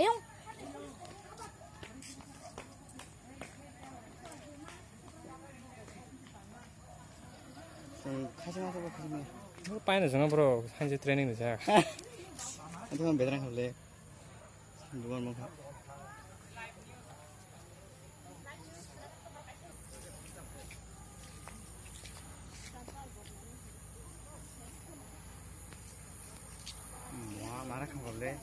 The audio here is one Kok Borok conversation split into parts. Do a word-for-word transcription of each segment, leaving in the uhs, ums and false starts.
Ayung. Khasima to khasima. Paina jana bro, hanji training ni jak. Itu kan veteran kable. Bukan mangkha. Wah, marah kang kable.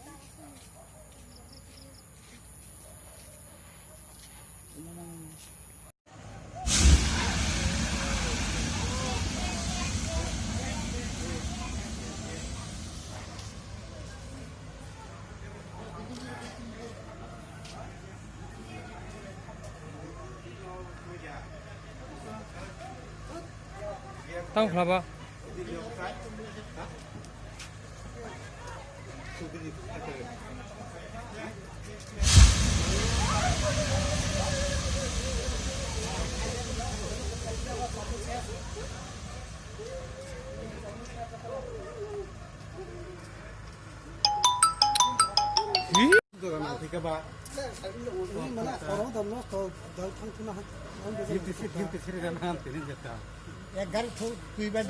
Tang khlaba. Ek gari thok twi bai.